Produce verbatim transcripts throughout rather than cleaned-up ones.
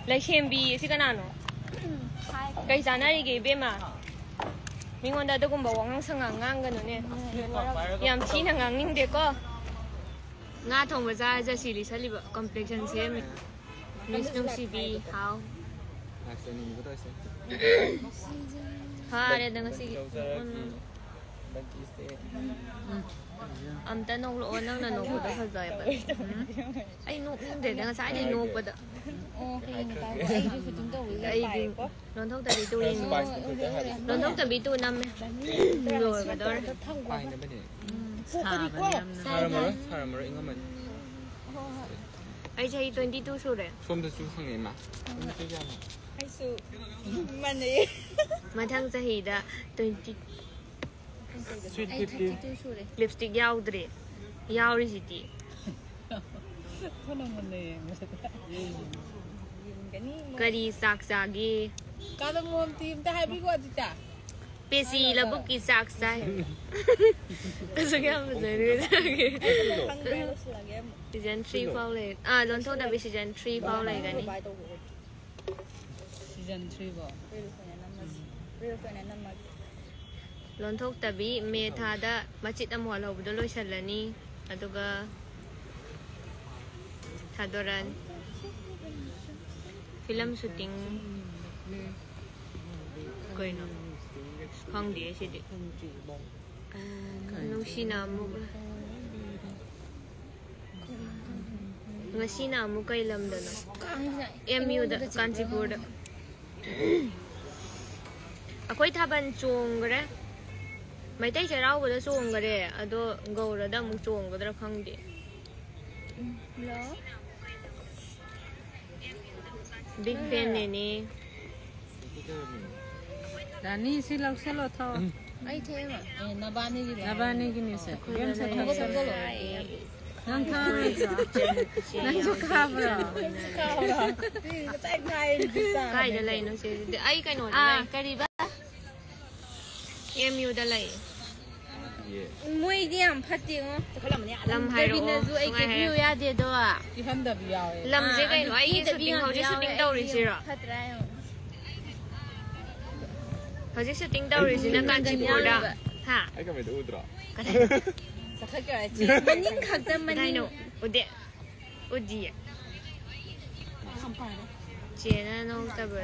ꯂꯩꯁꯦꯝꯕꯤ ꯑꯁꯤ ꯀꯅꯥꯅꯣ? ꯀꯩ ꯆꯥꯟꯅꯔꯤꯒꯦ ꯏꯕꯦꯝꯃ? ꯃꯤꯉꯣꯟꯗ ꯑꯗꯨꯒꯨꯝꯕ ꯋꯥꯉꯥꯡ ꯁꯉꯥꯡ ꯉꯥꯡꯒꯅꯨꯅꯦ꯫ ꯌꯥꯝ ꯊꯤꯅ ꯉꯥꯡꯅꯤꯡꯗꯦꯀꯣ꯫ ꯉꯥ ꯊꯣꯡꯕ ꯆꯥꯔ ꯖꯔꯁꯤ ꯂꯤꯠꯁꯜꯂꯤꯕ, ꯀꯝꯄ꯭ꯂꯦꯛꯁꯟ ꯁꯦꯝꯃꯤ꯫ ꯃꯤꯁ ꯅꯨꯡꯁꯤꯕꯤ, ꯍꯥꯎ꯫ ꯐꯔꯦꯗ ꯉꯁꯤꯒꯤ꯫ ꯑꯝꯇ ꯅꯣꯛꯂꯛꯑꯣ, ꯅꯪꯅ ꯅꯣꯛꯄꯗꯣ ꯐꯖꯩꯕ꯫ ꯎꯝ꯫ ꯑꯩ ꯅꯣꯛꯅꯤꯡꯗ꯭ꯔꯦꯗ, ꯉꯁꯥꯏꯗꯩ ꯅꯣꯛꯄꯗ꯫ ꯑꯣ, ꯀꯩꯅꯣ ꯇꯥꯏ꯫ ꯑꯩꯁꯨ ꯁꯨꯇꯤꯡ ꯇꯧꯕꯒꯤ ꯑꯩꯗꯤ ꯂꯣꯟꯊꯣꯛꯇꯕꯤ ꯇꯨ ꯌꯦꯡꯉꯤ꯫ ꯂꯣꯟꯊꯣꯛꯇꯕꯤ ꯇꯨ ꯅꯝꯃꯦ꯫ ꯂꯣꯏꯒꯗꯧꯔꯦ꯫ ꯄꯥꯏꯅꯕꯅꯦ꯫ ꯁꯥꯕꯅ ꯌꯥꯝꯅ꯫ ꯁꯥꯔꯝꯃꯔꯣꯏ, ꯁꯥꯔꯝꯃꯔꯣꯏ, ꯏꯪꯉꯝꯃꯅꯤ꯫ ꯑꯩ ꯆꯍꯤ twenty two ꯁꯨꯔꯦ꯫ ꯁꯣꯝꯗꯁꯨ ꯐꯪꯉꯦ, ꯏꯃꯥ꯫ ꯑꯩꯁꯨ ꯃꯥꯟꯅꯩꯌꯦ꯫ ꯃꯊꯪ ꯆꯍꯤꯗ twenty꯫ Sweet fifty꯫ Lipstick ꯌꯥꯎꯗ꯭ꯔꯦ꯫ ꯌꯥꯎꯔꯤꯁꯤꯗꯤ꯫ ꯐꯣꯟ ꯅꯝꯕꯔꯅ ꯌꯦꯡꯕꯗ꯫ ꯀꯔꯤ ꯆꯥꯛ ꯆꯥꯒꯦ? ꯀꯥꯗ ꯃꯣꯝꯇꯤ ꯑꯝꯇ ꯍꯥꯏꯕꯤꯈꯣ ꯑꯗꯨꯗ꯫ ꯄꯦꯁꯤ ꯂꯧꯕꯨꯛꯀꯤ ꯆꯥꯛ ꯆꯥꯏ꯫ ꯑꯁꯨꯛ ꯌꯥꯝ ꯐꯖꯔꯦ꯫ ꯈꯪꯗ꯭ꯔꯦ, ꯂꯣꯏꯁꯤꯜꯂꯒꯦ ꯑꯃꯨꯛ꯫ Season three ꯐꯥꯎ ꯂꯩ꯫ ꯑꯥ, ꯂꯣꯟꯊꯣꯛꯇꯕꯤ season three ꯐꯥꯎ ꯂꯩꯒꯅꯤ꯫ Season three ꯐꯥꯎ꯫ Reels ꯑꯣꯏꯅ ꯅꯝꯃꯒꯦ꯫ ꯂꯣꯟꯊꯣꯛꯇꯕꯤ ꯃꯦ ꯊꯥꯗ ꯃꯆꯤꯠ ꯑꯃ ꯋꯥꯠꯍꯧꯕꯗꯣ ꯂꯣꯏꯁꯤꯜꯂꯅꯤ꯫ ꯑꯗꯨꯒ ꯊꯥꯗꯣꯔꯛꯑꯅꯤ꯫ Film shooting ꯀꯩꯅꯣ? ꯈꯪꯗꯦ ꯁꯤꯗꯤ꯫ ꯅꯨꯡꯁꯤꯅ ꯑꯃꯨꯛ ꯉꯁꯤꯅ ꯑꯃꯨꯛ ꯀꯩ ꯂꯝꯗꯅꯣ? ꯑꯦꯝ ꯌꯨꯗ, ꯀꯥꯟꯆꯤꯄꯨꯔꯗ꯫ ꯑꯩꯈꯣꯏ ꯊꯥꯕꯜ ꯆꯣꯡꯈ꯭ꯔꯦ꯫ ꯃꯩꯇꯩ ꯆꯩꯔꯥꯎꯕꯗ ꯆꯣꯡꯈ꯭ꯔꯦ꯫ ꯑꯗꯣ ꯒꯧꯔꯗ ꯑꯃꯨꯛ ꯆꯣꯡꯒꯗ꯭ꯔꯥ ꯈꯪꯗꯦ꯫ Big fan ꯅꯦꯅꯦ꯫ ꯔꯥꯅꯤ, ꯁꯤ ꯂꯧꯁꯜꯂꯣ, ꯊꯛꯑꯣ꯫ ꯑꯩ ꯊꯦꯡꯉꯦ꯫ ꯑꯦ, ꯅꯕꯥꯅꯤꯒꯤ ꯂꯩ꯫ ꯅꯕꯥꯅꯤꯒꯤꯅꯦ ꯁꯦ꯫ ꯏꯕꯦꯝ, ꯁꯦ ꯊꯛꯆꯜꯂꯣ꯫ ꯅꯪ ꯊꯛꯑꯔꯣꯏꯗ꯭ꯔꯣ? ꯅꯪꯁꯨ ꯀꯥꯕ꯭ꯔꯣ? ꯀꯥꯏꯗ ꯂꯩꯅꯣ ꯁꯤꯗꯤ? ꯑꯩ ꯀꯩꯅꯣꯗ ꯑꯥ, ꯂꯩ꯫ ꯀꯔꯤꯕ? ꯑꯦꯝ ꯌꯨꯗ ꯂꯩ꯫ ꯃꯣꯏꯗꯤ ꯌꯥꯝ ꯐꯠꯇꯦꯉꯣ꯫ ꯂꯝ ꯍꯥꯏꯔꯛꯑꯣ꯫ ꯔꯕꯤꯅꯁꯨ ꯑꯩ ꯁꯨꯡꯍꯥꯏ ꯀꯦꯕꯤꯌꯨ ꯍꯥꯏꯔꯛꯑꯣ꯫ ꯌꯥꯗꯦꯗꯣ꯫ ꯀꯦꯍꯟꯗꯕ ꯌꯥꯎꯋꯦ꯫ ꯂꯝꯁꯦ ꯑꯥ, ꯀꯩꯅꯣ? ꯑꯗꯨ ꯑꯩꯒꯤ ꯀꯦꯗꯕꯤ ꯁꯨꯇꯤꯡ ꯉꯥꯛꯇ ꯍꯧꯖꯤꯛ ꯌꯥꯎꯋꯦ꯫ ꯁꯨꯇꯤꯡ ꯑꯩꯗꯤ ꯇꯧꯔꯤꯁꯤꯔꯣ? ꯐꯠꯇ꯭ꯔꯥ ꯌꯦꯡꯉꯣ꯫ ꯍꯧꯖꯤꯛ ꯁꯨꯇꯤꯡ ꯇꯧꯔꯤꯁꯤꯅ ꯑꯩ ꯀꯥꯟꯆꯤꯄꯨꯔꯗ꯫ ꯌꯥꯎꯋꯦꯕ꯫ ꯍꯥ? ꯑꯩ ꯀꯃꯦꯟꯗ ꯎꯗ꯭ꯔꯣ? ꯀꯗꯥꯏꯗ? ꯆꯈꯠꯈ꯭ꯔꯦ꯫ ꯃꯅꯤꯡ ꯈꯛꯇ, ꯃꯅꯤꯡ꯫ ꯀꯗꯥꯏꯅꯣ? ꯎꯗꯦ꯫ ꯎꯗꯤꯌꯦ꯫ ꯆꯦꯅ ꯅꯣꯛꯇꯕ,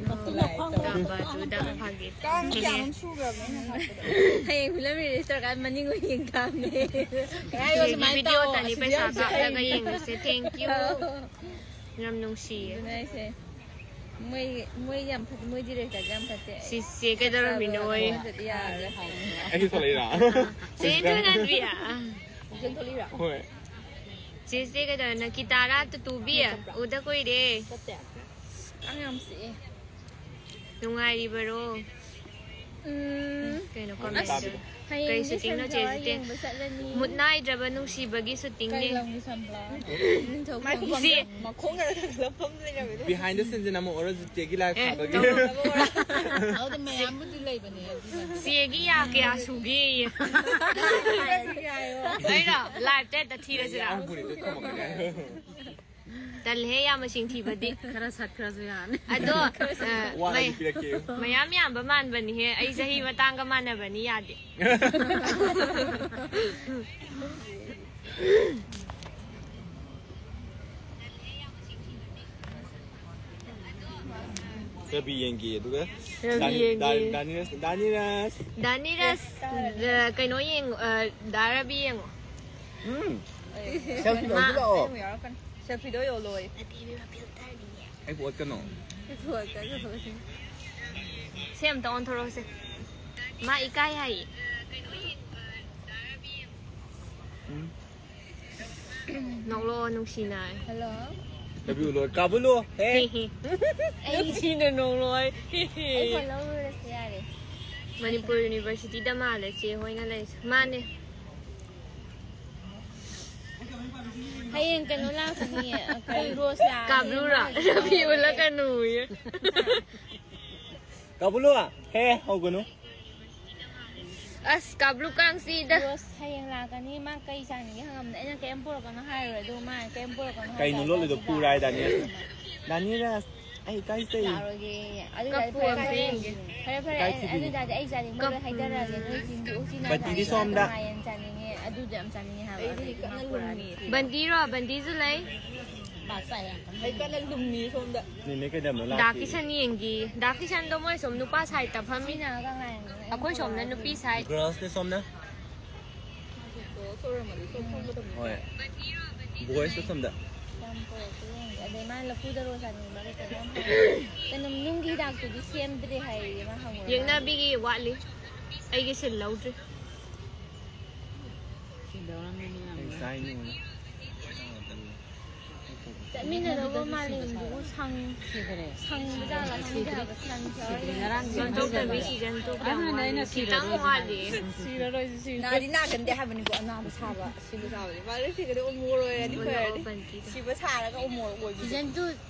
ꯅꯣꯛꯇꯕꯗꯨꯗ ꯐꯥꯒꯤ꯫ ꯀꯥꯡ ꯀꯌꯥꯅꯣꯝ ꯁꯨꯈ꯭ꯔꯕꯅꯦ ꯑꯩꯅ ꯍꯥꯞꯄꯗꯣ꯫ ꯍꯌꯦꯡ ꯐꯤꯂꯝ ꯔꯤꯂꯤꯁ ꯇꯧꯔꯀꯥꯟꯗ ꯃꯅꯤꯡ ꯑꯣꯏꯅ ꯌꯦꯡ ꯇꯥꯕꯅꯦ꯫ ꯆꯦꯒꯤ ꯚꯤꯗꯤꯑꯣ ꯇꯅꯤ ꯄꯩꯁꯥ ꯀꯥꯞꯂꯒ ꯌꯦꯡꯉꯁꯦ꯫ Thank you꯫ ꯌꯥꯝ ꯅꯨꯡꯁꯤꯌꯦ꯫ ꯑꯗꯨꯅꯦ ꯍꯥꯏꯁꯦ꯫ ꯃꯣꯏ, ꯃꯣꯏ ꯌꯥꯝ ꯐꯠꯇꯦ, ꯃꯣꯏ ꯗꯤꯔꯦꯛꯇꯔꯗꯤ ꯌꯥꯝ ꯐꯠꯇꯦ꯫ ꯁꯤꯁꯦ ꯀꯩꯗꯧꯔꯝꯃꯤꯅꯣ? ꯅꯠꯇ꯭ꯔꯗꯤ ꯌꯥꯔꯔꯣꯏ꯫ ꯑꯩꯁꯨ ꯊꯣꯛꯂꯛꯏꯔꯥ? ꯆꯦ ꯏꯟꯗ꯭ꯔꯥꯅꯟꯕꯤ꯫ ꯍꯣꯏ꯫ ꯆꯦꯁꯦ ꯀꯩꯗꯧꯔꯦ? ꯅꯀꯤꯇꯥꯔꯥ ꯇꯨꯇꯨꯕꯤ? ꯎꯗ ꯀꯨꯏꯔꯦ꯫ ꯆꯠꯇꯦ꯫ ꯀꯥꯡ ꯌꯥꯝ ꯆꯤꯛꯑꯦ꯫ ꯅꯨꯡꯉꯥꯏꯔꯤꯕꯔꯣ? ꯎꯝ꯫ ꯀꯩꯅꯣ ꯍꯣꯏ, comment? ꯇꯥꯕꯤꯔꯣ꯫ ꯀꯩ ꯍꯌꯦꯡꯗꯤ shooting ꯅꯣ ꯁꯟꯐ꯭ꯂꯥꯋꯔ ꯆꯦꯁꯤꯗꯤ? ꯌꯦꯡꯕ ꯆꯠꯂꯅꯤ꯫ ꯃꯨꯠ ꯅꯥꯏꯗ꯭ꯔꯕ ꯅꯨꯡꯁꯤꯕꯒꯤ shooting ꯅꯤ꯫ ꯀꯩ ꯂꯝꯒꯤ ꯁꯟꯐ꯭ꯂꯥꯋꯔ? ꯅꯤꯡꯊꯧ ꯏꯆꯦ꯫ ꯃꯈꯣꯡꯗ ꯊꯥꯡꯒꯠꯂ ꯐꯝ ꯂꯩꯔꯝꯃꯦ ꯑꯗꯨꯝ꯫ Behind the scenes ꯅ ꯑꯃꯨꯛ ꯑꯣꯔꯣ ꯆꯦꯒꯤ live ꯑꯦ, ꯊꯥꯕꯒꯤ꯫ ꯇꯧꯔꯣ꯫ ꯑꯗꯨꯗ ꯃꯌꯥꯝꯕꯨꯗꯤ ꯂꯩꯕꯅꯦ ꯑꯗꯨꯅ꯫ ꯆꯦꯒꯤ ꯌꯥ ꯀꯌꯥ ꯁꯨꯒꯦꯌꯦ? ꯍꯥꯏꯔꯗꯤ ꯌꯥꯏꯌꯣ꯫ ꯑꯩꯔꯣ? Live ꯇ ꯍꯦꯛꯇ ꯊꯤꯔꯁꯤꯔꯥ? ꯌꯥꯝ ꯀꯨꯏꯔꯦ ꯈꯨꯝꯃꯛꯄꯅꯦ꯫ ꯇꯜꯂꯦꯍꯦ, ꯌꯥꯝ ꯃꯁꯤꯡ ꯊꯤꯕꯗꯤ꯫ ꯈꯔ ꯁꯠꯈ꯭ꯔꯁꯨ ꯌꯥꯅꯤ꯫ ꯑꯗꯣ, ꯑ, ꯋꯥ ꯃꯩ-, ꯂꯩ ꯄꯤꯔꯛꯀꯦ꯫ ꯃꯌꯥꯝ ꯌꯥꯝꯕ ꯃꯥꯟꯕꯅꯤꯍꯦ, ꯑꯩ ꯆꯍꯤ ꯃꯇꯥꯡꯒ ꯃꯥꯟꯅꯕꯅꯤ, ꯌꯥꯗꯦ꯫ ꯔꯕꯤ ꯌꯦꯡꯒꯦ, ꯑꯗꯨꯒ ꯔꯕꯤ ꯗꯥꯅꯤ-, ꯌꯦꯡꯒꯦ꯫ ꯗꯥ-, ꯗꯥꯅꯤꯔꯁ, ꯗꯥꯅꯤꯔꯁ꯫ ꯗꯥꯅꯤꯔꯁ, ꯑ, ꯀꯩꯅꯣ ꯌꯦꯡꯉꯣ, ꯑ, ꯗꯥ ꯔꯕꯤ ꯌꯦꯡꯉꯣ꯫ ꯎꯝ꯫ Selfie ꯃꯥ-, ꯂꯧꯁꯤ ꯂꯥꯛꯑꯣ꯫ Selfie ꯗꯣ ꯌꯣꯜꯂꯣꯏ꯫ ꯑꯩꯕꯨ ꯑꯣꯠꯀꯅꯣ꯫ ꯁꯦ ꯑꯝꯇ ꯑꯣꯟꯊꯣꯔꯛꯑꯣꯁꯦ꯫ ꯃꯥ ꯏꯀꯥꯏ ꯍꯥꯏꯌꯦ꯫ ꯎꯝ꯫ ꯅꯣꯛꯂꯛꯑꯣ ꯅꯨꯡꯁꯤꯅ꯫ Hello꯫ ꯀꯥꯕꯨꯂꯣ꯫ ꯍꯦ꯫ ꯍꯦ, ꯍꯦ꯫ ꯅꯨꯡꯁꯤꯅ ꯅꯣꯛꯂꯛꯑꯣ꯫ ꯍꯦ, ꯍꯦ꯫ ꯑꯩ phone ꯂꯧꯔꯨꯔꯁꯦ ꯌꯥꯔꯦ꯫ ꯃꯅꯤꯄꯨꯔ University ꯗ ꯃꯥꯜꯂꯦ ꯆꯦ ꯍꯣꯏꯅ ꯂꯩꯁꯦ꯫ ꯃꯥꯅꯦ꯫ ꯍꯌꯦꯡ ꯀꯩꯅꯣ ꯂꯥꯛꯀꯅꯤ, ꯑ, ꯀꯩ, ꯔꯣꯁ ꯂꯥꯛꯑꯅꯤ꯫ ꯀꯥꯕ꯭ꯂꯨꯔꯣ? ꯔꯕꯤ ꯎꯠꯂꯛꯀꯅꯨꯌꯦ꯫ ꯀꯥꯕꯨꯂꯣ, ꯍꯦ, ꯍꯧꯒꯅꯨ꯫ ꯑꯁ, ꯀꯥꯕ꯭ꯂꯨ ꯀꯥꯡꯁꯤꯗ꯫ ꯔꯣꯁ ꯍꯌꯦꯡ ꯂꯥꯛꯀꯅꯤ, ꯃꯥ ꯀꯩ ꯆꯥꯅꯤꯡꯒꯦ ꯍꯪꯉꯝꯕꯅꯦ꯫ ꯑꯩꯅ ꯀꯩꯝ ꯄꯨꯔꯛꯀꯅꯣ ꯍꯥꯏꯔꯨꯔꯦ, ꯑꯗꯨꯒ ꯃꯥꯅ ꯀꯩꯝ ꯄꯨꯔꯛꯀꯅꯣ ꯍꯥꯏ ꯀꯩꯅꯣ ꯂꯣꯜꯂꯤꯗꯣ? ꯄꯨꯔꯥꯏ, ꯗꯥꯅꯤꯌꯦꯜ꯫ ꯗꯥꯅꯤꯌꯦꯜ, ꯑꯩ ꯏꯀꯥꯏꯖꯩ꯫ ꯌꯥꯔꯣꯏꯒꯦ꯫ ꯑꯗꯨ ꯀꯞꯄꯨ ꯐꯔꯦ, ꯑꯝꯇ ꯐꯔꯦ꯫ ꯌꯦꯡꯒꯦ꯫ ꯐꯔꯦ, ꯐꯔꯦ꯫ ꯏꯀꯥꯏ ꯑꯩ, ꯊꯤꯕꯤ꯫ ꯑꯗꯨ ꯑꯣꯏꯇꯥꯔꯗꯤ ꯑꯩ ꯆꯥꯅꯤꯡꯕ ꯂꯣꯏ ꯀꯞ-, ꯍꯥꯏꯗꯔꯛꯑꯒꯦ꯫ ꯅꯣꯏ ꯆꯤꯟꯗꯨ ꯎꯆꯤ ꯅꯥ ꯕꯟꯇꯤꯗꯤ ꯆꯥꯅꯤꯡꯉꯦ, ꯁꯣꯝꯗ꯫ ꯃꯥꯏꯔꯦꯟ ꯆꯥꯅꯤꯡꯉꯦ, ꯑꯗꯨꯗꯣ ꯌꯥꯝ ꯆꯥꯅꯤꯡꯉꯦ ꯍꯥꯏꯕ꯫ ꯑꯩꯗꯤ ꯑꯗꯨꯗꯤ ꯀꯟꯅ ꯃꯥ ꯄꯨꯔꯛꯑꯅꯤ꯫ ꯂꯨꯝꯃꯤ꯫ ꯕꯟꯇꯤꯔꯣ? ꯕꯟꯇꯤꯁꯨ ꯂꯩ꯫ ꯑꯩ ꯀꯟꯅ ꯂꯨꯝꯃꯤ ꯁꯣꯝꯗ꯫ ꯅꯦꯅꯦ ꯀꯩꯗꯧꯅꯣ ꯗꯥ ꯂꯥꯛꯇꯦ? ꯀꯤꯁꯟ ꯌꯦꯡꯒꯤ꯫ ꯗꯥ ꯀꯤꯁꯟꯗꯣ ꯃꯣꯏ ꯁꯣꯝ ꯅꯨꯄꯥ ꯁꯥꯏꯠꯇ ꯐꯝꯃꯤ꯫ ꯃꯤꯅ ꯀꯃꯥꯏꯅ ꯑꯩꯈꯣꯏ ꯁꯣꯝꯅ ꯅꯨꯄꯤ ꯁꯥꯏꯠ꯫ ꯒꯔꯜꯁꯅꯦ ꯁꯣꯝꯅ꯫ ꯍꯣꯏ꯫ ꯕꯣꯏꯁꯇ ꯁꯣꯝꯗ꯫ ꯌꯥꯝ ꯄꯨꯔꯛꯇꯦ ꯌꯦꯡꯗꯦ꯫ ꯑꯗꯩ ꯃꯥꯅ ꯂꯐꯨ ꯊꯔꯣ ꯆꯥꯅꯤꯡꯕ ꯀꯩꯀꯩ ꯌꯥꯝ ꯍꯥꯏ꯫ ꯀꯩꯅꯣ, ꯅꯨꯡꯒꯤ ꯍꯤꯗꯥꯛꯇꯨꯗꯤ ꯁꯦꯝꯗ꯭ꯔꯦ ꯍꯥꯏꯌꯦ ꯃꯥ ꯍꯪꯉꯨꯔꯒ꯫ ꯌꯦꯡꯅꯕꯤꯒꯤ ꯋꯥꯠꯂꯤ꯫ ꯑꯩꯒꯤ ꯁꯤꯜ ꯂꯧꯗ꯭ꯔꯤ꯫ ꯁꯤꯜ ꯂꯧꯔꯝꯃꯅꯤ ꯌꯥꯝ ꯑꯩ ꯆꯥꯏꯅꯤ꯫ ꯆꯠꯃꯤꯟꯅꯗꯧꯕ ꯃꯥꯂꯦꯝꯗꯨꯕꯨ ꯁꯪ-, ꯁꯤꯈ꯭ꯔꯦ꯫ ꯁꯪꯕꯖꯥꯠꯂ ꯈꯪꯗꯦ ꯍꯥꯏꯕ, ꯁꯪ ꯁꯤꯈ꯭ꯔꯦ꯫ ꯉꯔꯥꯡꯗꯤ ꯁꯟꯗꯣꯛꯇꯕꯤ ꯁꯤꯖꯟ ꯇꯨ ꯀꯌꯥꯝ ꯑꯗꯨꯅꯅꯦ ꯑꯩꯅ ꯋꯥꯠꯂꯤ? ꯈꯤꯇꯪ ꯁꯤꯔꯔꯣꯏꯁꯦ꯫ ꯋꯥꯠꯂꯤ꯫ ꯁꯤꯔꯔꯣꯏꯁꯦ, ꯁꯤꯔꯔꯣꯏ꯫ ꯅꯥꯗꯤ ꯅꯥꯒꯟꯗꯦ ꯍꯥꯏꯕꯅꯤꯀꯣ, ꯑꯅꯥꯕ ꯁꯥꯕ꯫ ꯁꯤꯕ ꯁꯥꯕꯗꯤ꯫ ꯃꯥ ꯂꯣꯏ ꯁꯤꯈ꯭ꯔꯗꯤ ꯎꯃꯣꯔꯣꯏ ꯑꯣꯏꯔꯗꯤ ꯐꯔꯅꯤ꯫ ꯁꯤꯕ ꯁꯥꯔꯒ ꯎꯃꯣꯔꯣꯛ ꯑꯣꯏꯕꯤꯗꯣ꯫ ꯁꯤꯖꯟ ꯇꯨ,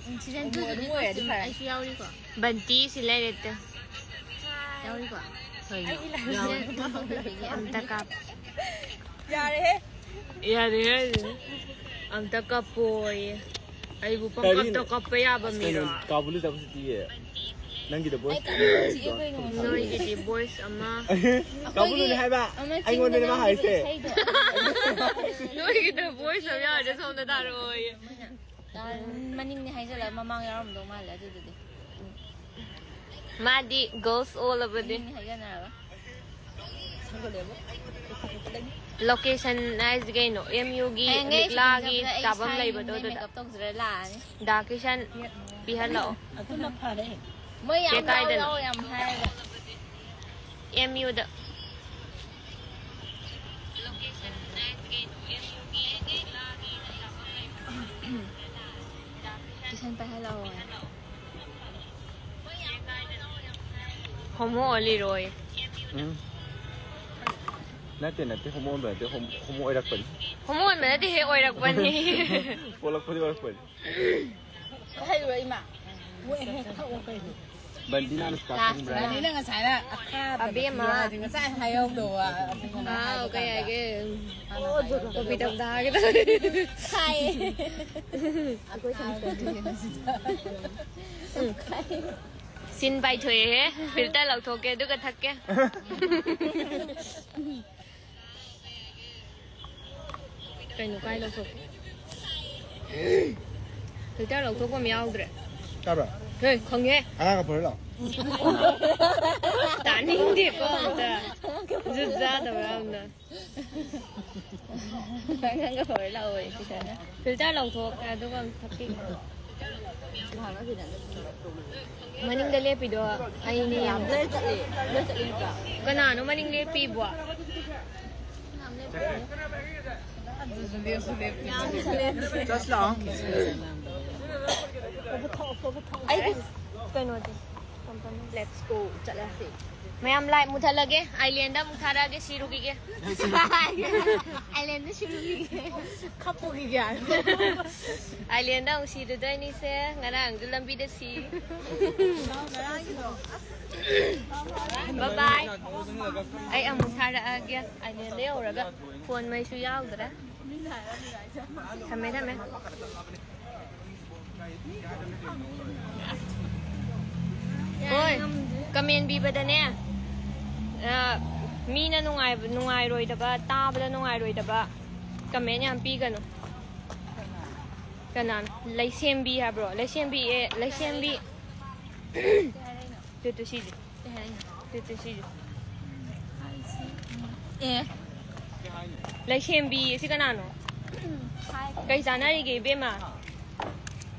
ꯁꯤꯖꯟ ꯎꯃꯣꯔꯣꯛ ꯑꯗꯨꯝ ꯇꯨꯗꯗꯤ ꯑꯣꯏꯔꯗꯤ ꯀꯣꯁꯇ꯭ꯌꯨꯝ ꯐꯔꯦ꯫ ꯑꯩꯁꯨ ꯌꯥꯎꯔꯤꯀꯣ꯫ ꯕꯟꯇꯤ ꯁꯤ ꯂꯩꯔꯦ ꯇꯨ꯫ ꯌꯥꯎꯔꯤꯀꯣ꯫ ꯀꯩꯅꯣ? ꯌꯥꯎꯔꯤ꯫ ꯁꯤꯖꯟ ꯇꯨ ꯊꯣꯛꯇ꯭ꯔꯤꯉꯩꯒꯤ ꯑꯝꯇ ꯀꯥꯞ-, ꯌꯥꯔꯦꯍꯦ꯫ ꯌꯥꯔꯦ ꯍꯥꯏꯁꯤꯅꯦ꯫ ꯑꯝꯇ ꯀꯞꯄꯣꯌꯦ꯫ ꯑꯩꯕꯨ ꯄꯪꯀꯞꯇ ꯀꯔꯤ? ꯀꯞꯄ ꯌꯥꯕ ꯀꯩꯅꯣ, ꯃꯤꯔꯣ? ꯀꯥꯕꯨꯂꯨ ꯆꯠꯄꯁꯨ ꯄꯤꯌꯦ꯫ ꯅꯪꯒꯤꯗ ꯕꯣꯏꯁ ꯑꯩ ꯀꯞꯄ ꯆꯤꯛꯑꯦ ꯀꯩꯅꯣ ꯉꯁꯤ꯫ ꯅꯣꯏꯒꯤꯗꯤ ꯕꯣꯏꯁ ꯑꯃ꯫ ꯀꯥꯕꯨꯂꯨꯅꯦ ꯑꯩꯈꯣꯏꯒꯤ ꯍꯥꯏꯕ꯫ ꯑꯃ ꯑꯩꯉꯣꯟꯗꯅꯦ ꯃꯥ ꯆꯤꯡꯗ ꯍꯥꯏꯁꯦ꯫ ꯅꯝꯈꯤꯕ ꯏꯁꯩꯗꯣ꯫ ꯅꯣꯏꯒꯤꯗ ꯕꯣꯏꯁ ꯑꯃ ꯌꯥꯎꯔꯗꯤ ꯁꯣꯝꯗ ꯊꯥꯔꯛꯑꯣꯌꯦ꯫ ꯑꯥ, ꯃꯅꯤꯡꯅꯦ ꯍꯥꯏꯖꯜꯂꯒ ꯃꯃꯥꯡ ꯌꯥꯎꯔꯝꯗꯧ ꯃꯥꯜꯂꯦ ꯑꯗꯨꯗꯨꯗꯤ꯫ ꯃꯥꯗꯤ ꯒꯔꯜꯁ ꯑꯣꯜꯂꯕꯅꯦ꯫ ꯃꯅꯤꯡꯅꯦ ꯍꯥꯏꯖꯟꯅꯔꯒ꯫ ꯁꯪꯒꯠꯂꯦꯕꯣ꯫ ꯂꯣꯀꯦꯁꯟ ꯍꯥꯏꯁꯤ ꯀꯩꯅꯣ? ꯑꯦꯝ ꯌꯨꯒꯤ ꯍꯌꯦꯡꯉꯩ ꯂꯤꯛꯂꯥꯒꯤ ꯁꯤꯡꯖꯃꯩꯗ ꯑꯩ ꯆꯥꯐꯝ ꯏꯁꯥꯒꯤ ꯂꯩꯕꯗꯣ ꯌꯨꯝꯗꯩ ꯑꯗꯨꯗ꯫ ꯃꯦꯀꯞ ꯇꯧꯖꯔ ꯂꯥꯛꯑꯅꯤ꯫ ꯗꯥ ꯀꯤꯁꯟ ꯄꯤꯍꯜꯂꯛꯑꯣ꯫ ꯑꯗꯨꯅ ꯐꯔꯦ꯫ ꯃꯣꯏ ꯌꯥꯝ ꯀꯦ ꯀꯥꯏꯗꯅꯣ? ꯂꯥꯎ ꯂꯥꯎ ꯌꯥꯝ ꯍꯥꯏꯕ꯫ ꯑꯦꯝ ꯌꯨꯗ꯫ ꯀꯤꯁꯟ ꯄꯥꯏꯍꯜꯂꯛꯑꯣ꯫ ꯍꯣꯃꯣ ꯑꯣꯜꯂꯤꯔꯣꯏ꯫ ꯎꯝ꯫ ꯅꯠꯇꯦ, ꯅꯠꯇꯦ, ꯍꯣꯃꯣ ꯑꯣꯟꯕ ꯅꯠꯇꯦ, ꯍꯣꯝ-, ꯍꯣꯃꯣ ꯑꯣꯏꯔꯛꯄꯅꯤ꯫ ꯍꯣꯃꯣ ꯑꯣꯟꯕ ꯅꯠꯇꯦ, ꯍꯦꯛ ꯑꯣꯏꯔꯛꯄꯅꯤ꯫ ꯄꯣꯛꯂꯛꯄꯗꯤ ꯑꯣꯏꯔꯛꯄꯅꯤ꯫ ꯍꯩꯔꯨꯔꯣ, ꯏꯃꯥ꯫ ꯃꯣꯏ ꯍꯦꯛ ꯊꯛꯑꯣ ꯀꯩꯅꯣ꯫ ꯕꯟꯗꯤꯅ ꯑꯅꯨꯁꯀꯥ ꯈꯪꯕ꯭ꯔꯥ? ꯕꯟꯗꯤꯅ ꯉꯁꯥꯏꯅ ꯑꯈꯥꯕꯗ ꯑꯕꯦꯝꯃ꯫ ꯄꯤꯌꯣ ꯍꯥꯏꯗꯤ ꯉꯁꯥꯏ ꯍꯥꯏꯍꯧꯗꯧꯕ꯫ ꯑꯗꯨꯒꯨꯝꯕ ꯍꯥꯎ, ꯍꯥꯏꯕ ꯀꯩ ꯀꯥꯟꯗ ꯍꯥꯏꯒꯦ? ꯍꯥꯟꯅ ꯍꯥꯏꯍꯧꯗꯕ꯫ ꯀꯣꯕꯤ ꯇꯧꯗ ꯍꯥꯏꯒꯦ ꯇꯧꯋꯦ꯫ ꯈꯥꯏ꯫ ꯑꯩꯈꯣꯏ ꯁꯝ ꯈꯥꯏ꯫ ꯁꯤꯟ ꯄꯥꯏꯊꯣꯛꯑꯦꯍꯦ꯫ ꯐꯤꯜꯇꯔ ꯂꯧꯊꯣꯛꯀꯦ ꯑꯗꯨꯒ ꯊꯛꯀꯦ꯫ ꯀꯩꯅꯣ ꯀꯥꯏ ꯂꯧꯊꯣꯛꯀꯦ? ꯐꯤꯜꯇꯔ ꯂꯧꯊꯣꯛꯄ ꯑꯃ ꯌꯥꯎꯗ꯭ꯔꯦ꯫ ꯇꯥꯕ꯭ꯔꯥ? ꯍꯦ, ꯈꯪꯉꯦ꯫ ꯑꯉꯥꯡꯒ ꯐꯣꯔꯦ ꯂꯥꯛꯑꯣ꯫ ꯇꯥꯅꯤꯡꯗꯦꯀꯣ ꯑꯝꯇ꯫ ꯖꯨꯠ ꯆꯥꯗꯕ ꯌꯥꯝꯅ꯫ ꯑꯉꯥꯡꯒ ꯐꯣꯔꯦ ꯂꯥꯛꯑꯣꯌꯦ ꯇꯤꯆꯔꯅ꯫ ꯐꯤꯜꯇꯔ ꯂꯧꯊꯣꯛꯀꯦ ꯑꯗꯨꯒ ꯑꯃꯨꯛ ꯊꯛꯄꯤꯒꯦ꯫ ꯃꯅꯤꯡꯗ ꯂꯦꯞꯄꯤꯗꯣ ꯑꯩꯅꯦ꯫ ꯌꯥꯝ ꯕ꯭ꯂꯔ ꯆꯠꯂꯦ꯫ ꯕ꯭ꯂꯔ ꯆꯠꯂꯦ ꯅꯠꯇ꯭ꯔꯥ? ꯀꯅꯥꯅꯣ ꯃꯅꯤꯡ ꯂꯦꯞꯄꯤꯕꯣ? ꯌꯥꯝ ꯂꯦꯞꯄꯦ꯫ ꯌꯥꯝ ꯂꯦꯞꯄꯦ꯫ ꯆꯠꯁꯤ ꯂꯥꯛꯑꯣ꯫ ꯑꯩꯒꯤ ꯀꯩꯅꯣꯗꯤ꯫ Let's go ꯆꯠꯂꯁꯤ꯫ ꯃꯌꯥꯝ ꯂꯥꯏꯠ ꯃꯨꯊꯠꯂꯒꯦ, ꯑꯥꯏꯂꯦꯟꯗ ꯑꯃꯨꯛ ꯊꯥꯔꯛꯑꯒꯦ, ꯁꯤꯔꯨꯈꯤꯒꯦ꯫ ꯑꯥꯏꯂꯦꯟꯗ ꯁꯤꯔꯨꯈꯤꯒꯦ꯫ ꯈꯞꯄꯨꯈꯤꯒꯦ꯫ ꯑꯥꯏꯂꯦꯟꯗ ꯑꯃꯨꯛ ꯁꯤꯔꯨꯗꯣꯏꯅꯤꯁꯦ, ꯉꯔꯥꯡꯁꯨ ꯂꯝꯕꯤꯗ ꯁꯤ꯫ ꯕꯥꯏ ꯕꯥꯏ꯫ ꯑꯩ ꯑꯃꯨꯛ ꯊꯥꯔꯛꯑꯒꯦ, ꯑꯥꯏꯂꯦꯟꯗ ꯌꯧꯔꯒ꯫ ꯐꯣꯟ ꯃꯩꯁꯨ ꯌꯥꯎꯗ꯭ꯔꯦ꯫ ꯊꯝꯃꯦ, ꯊꯝꯃꯦ꯫ ꯍꯣꯏ, ꯀꯃꯦꯟ ꯄꯤꯕꯗꯅꯦ, ꯑ, ꯃꯤꯅ ꯅꯨꯡꯉꯥꯏꯕ, ꯅꯨꯡꯉꯥꯏꯔꯣꯏꯗꯕ, ꯇꯥꯕꯗ ꯅꯨꯡꯉꯥꯏꯔꯣꯏꯗꯕ ꯀꯃꯦꯟ ꯌꯥꯝ ꯄꯤꯒꯅꯨ꯫ ꯀꯅꯥꯅꯣ? ꯂꯩꯁꯦꯝꯕꯤ ꯍꯥꯏꯕ꯭ꯔꯣ? ꯂꯩꯁꯦꯝꯕꯤ, ꯑꯦ, ꯂꯩꯁꯦꯝꯕꯤ꯫ ꯇꯨ, ꯇꯨ, ꯁꯤꯁꯦ꯫ ꯀꯩ ꯍꯥꯏꯔꯛꯏꯅꯣ? ꯇꯨ, ꯇꯨ, ꯁꯤꯁꯦ꯫ ꯑꯦ꯫ ꯂꯩꯁꯦꯝꯕꯤ ꯑꯁꯤ ꯀꯅꯥꯅꯣ? ꯍꯥꯏ꯫ ꯀꯩ ꯆꯥꯟꯅꯔꯤꯒꯦ, ꯏꯕꯦꯝꯃ?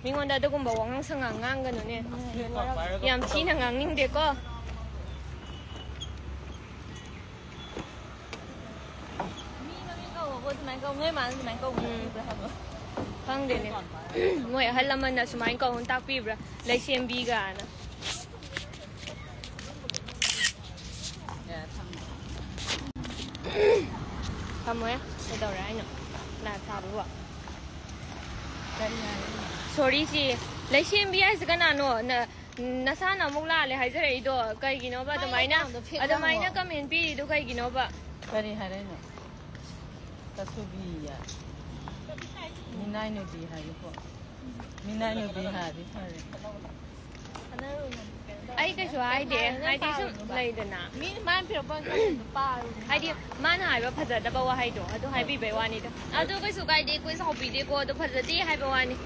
ꯃꯤꯉꯣꯟꯗ ꯑꯗꯨꯒꯨꯝꯕ ꯋꯥꯉꯥꯡ ꯁꯉꯥꯡ ꯉꯥꯡꯒꯅꯨꯅꯦ꯫ ꯌꯥꯝ ꯊꯤꯅ ꯉꯥꯡꯅꯤꯡꯗꯦꯀꯣ꯫ ꯃꯤ ꯃꯃꯤꯡ ꯀꯧꯕꯕꯨ ꯑꯗꯨꯃꯥꯏꯅ ꯀꯧ-, ꯅꯣꯏ ꯃꯥꯅ ꯑꯗꯨꯃꯥꯏꯅ ꯀꯧꯕ ꯎꯝ꯫ ꯅꯠꯇꯕ꯭ꯔꯥ ꯍꯥꯏꯕ? ꯈꯪꯗꯦꯅꯦ꯫ ꯃꯣꯏ ꯑꯍꯜ ꯂꯃꯟꯅ ꯁꯨꯃꯥꯏꯅ ꯀꯧꯅ ꯇꯥꯛꯄꯤꯕ꯭ꯔꯥ? ꯂꯩꯁꯦꯝꯕꯤꯒꯥꯅ꯫ ꯊꯝꯃꯣꯍꯦ꯫ ꯀꯩꯗꯧꯔꯦ ꯍꯥꯏꯅꯣ? ꯂꯥꯏꯚ ꯊꯥꯕꯕꯨ꯫ ꯀꯔꯤ ꯍꯥꯏꯔꯤꯅꯣ? ꯁꯣꯔꯤ ꯆꯦ꯫ ꯂꯩꯁꯦꯝꯕꯤ ꯍꯥꯏꯁꯦ ꯀꯅꯥꯅꯣ? ꯅ-, ꯎꯝ, ꯅꯁꯥꯅ ꯑꯃꯨꯛ ꯂꯥꯜꯂꯦ ꯍꯥꯏꯖꯔꯛꯏꯗꯣ ꯀꯩꯒꯤꯅꯣꯕ? ꯑꯗꯨꯃꯥꯏꯅ, ꯑꯗꯨꯃꯥꯏꯅ ꯀꯃꯦꯟ ꯄꯤꯔꯤꯗꯣ ꯀꯩꯒꯤꯅꯣꯕ? ꯀꯔꯤ ꯍꯥꯏꯔꯛꯏꯅꯣ? ꯀꯁꯨꯕꯤꯌꯦ꯫ ꯃꯤꯅꯥꯏ ꯅꯨꯄꯤ ꯍꯥꯏꯒꯦꯀꯣ꯫ ꯃꯤꯅꯥꯏ ꯅꯨꯄꯤ ꯍꯥꯏꯔꯗꯤ ꯐꯔꯦ꯫ ꯑꯩ ꯀꯩꯁꯨ ꯍꯥꯏꯗꯦ, ꯍꯥꯏꯗꯤ ꯁꯨꯝ ꯂꯩꯗꯅ꯫ ꯃꯤꯅ ꯃꯥꯅ ꯄꯤꯔꯛꯄ ꯀꯩꯅꯣꯗꯣ ꯄꯥꯔꯨ꯫ ꯍꯥꯏꯗꯤ ꯃꯥꯅ ꯍꯥꯏꯕ ꯐꯖꯗꯕ ꯋꯥꯍꯩꯗꯣ ꯑꯗꯨ ꯍꯥꯏꯕꯤꯕꯩ ꯋꯥꯅꯤꯗ꯫ ꯑꯗꯣ ꯀꯩꯁꯨ ꯀꯥꯏꯗꯦ, ꯑꯩꯈꯣꯏ ꯁꯥꯎꯕꯤꯗꯦꯀꯣ, ꯑꯗꯣ ꯐꯖꯗꯦ ꯍꯥꯏꯕ ꯋꯥꯅꯤ꯫